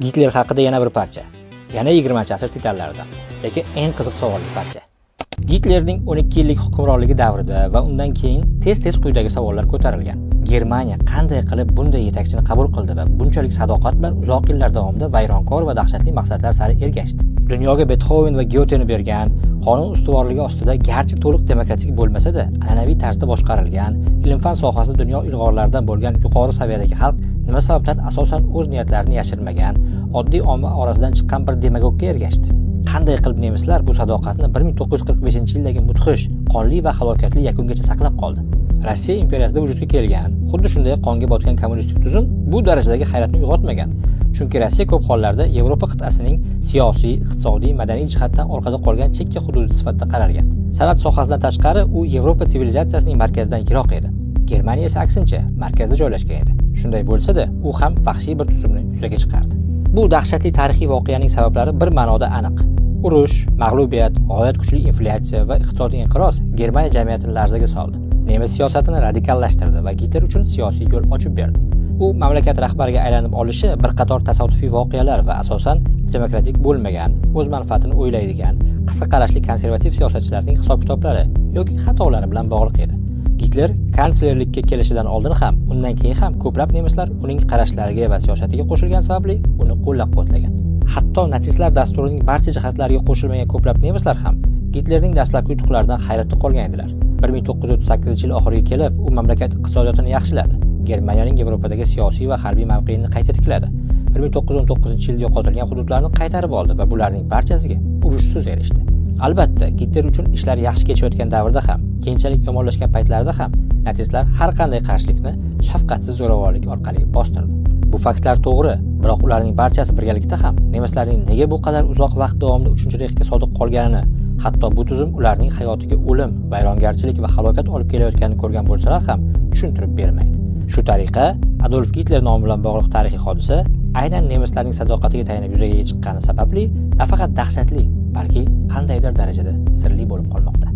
Gitler haqida yana bir parcha. Yana 20-asr titanlaridan. Lekin eng qiziq savolli parcha. Gitlerning 12 yillik hukmronligi davrida va undan keyin tez-tez quyidagi savollar ko'tarilgan. Germaniya qanday qilib bunday yetakchini qabul qildi va bunchalik sadoqat bilan uzoq yillar davomida vayronkor va dahshatli maqsadlar sari ergashdi? Dunyoga Betxoven va Gyoteni bergan, qonun ustuvorligi ostida garchi to'liq demokratik bo'lmasa-da, an'anaviy tarzda boshqarilgan, ilm-fan sohasida dunyo ilg'orlaridan bo'lgan yuqori saviyadagi xalq nima sababdan asosan o'z niyatlarini yashirmagan, oddiy omma orasidan chiqqan bir demagogga ergashdi? Qanday qilib nemislar bu sadoqatni 1945-yildagi mudhish, qonli va halokatli yakungacha saqlab qoldi? Rossiya imperiyasida vujudga kelgan, xuddi shunday qonga botgan kommunistik tuzum bu darajadagi hayratni uyg'otmagan. Chunki Rossiya ko'p hollarda Yevropa qit'asining siyosiy, iqtisodiy, madaniy jihatdan orqada qolgan chekka hududi sifatida qaralgan. San'at sohasidan tashqari u Yevropa sivilizatsiyasining markazidan yiroq edi. Germaniya esa aksincha markazda joylashgan edi. Shunday bo'lsa-da, u ham vahshiy bir tuzumni yuzaga chiqardi. Bu dahshatli tarixiy voqeaning sabablari bir ma'noda aniq. Urush, mag'lubiyat, g'oyat kuchli inflyatsiya va iqtisodiy inqiroz Germaniya jamiyatini larzaga soldi. Nemis siyosatini radikallashtirdi va Gitler uchun siyosiy yo'l ochib berdi. U mamlakat rahbariga aylanib olishi bir qator tasodifiy voqealar va asosan demokratik bo'lmagan, o'z manfaatini o'ylaydigan, qisqa qarashli konservativ siyosatchilarning hisob-kitoblari yoki xatolari bilan bog'liq edi. Gitler kanslerlikka kelishidan oldin ham, undan keyin ham ko'plab nemislar uning qarashlariga va siyosatiga qo'shilgani sababli uni qo'llab-quvvatlagan. Hatto natsistlar dasturining barcha jihatlariga qo'shilmagan ko'plab nemislar ham Gitlerning dastlabki yutuqlaridan hayratda qolgan edilar. 1938-yil oxiriga kelib, u mamlakat iqtisodiyotini yaxshiladi. Germaniyaning Yevropadagi siyosiy va harbiy mavqeini qayta tikladi. 1919-yilda yo'qotilgan hududlarni qaytarib oldi va bularning barchasiga urushsiz erishdi. Albatta, Gitler uchun ishlar yaxshi kechayotgan davrda ham, keyinchalik yomonlashgan paytlarida ham natsistlar har qanday qarshilikni shafqatsiz zo'ravonlik orqali bostirdi. Bu faktlar to'g'ri, biroq ularning barchasi birgalikda ham nemislarning nega bu qadar uzoq vaqt davomida Uchinchi reyxga sodiq qolganini, hatto bu tuzum ularning hayotiga o'lim, vayrongarchilik va halokat olib kelayotganini ko'rgan bo'lsalar ham tushuntirib bermaydi. Shu tariqa Adolf Gitler nomi bilan bog'liq tarixiy hodisa aynan nemislarning sadoqatiga tayanib yuzaga chiqqani sababli nafaqat dahshatli, balki qandaydir darajada sirli bo'lib qolmoqda.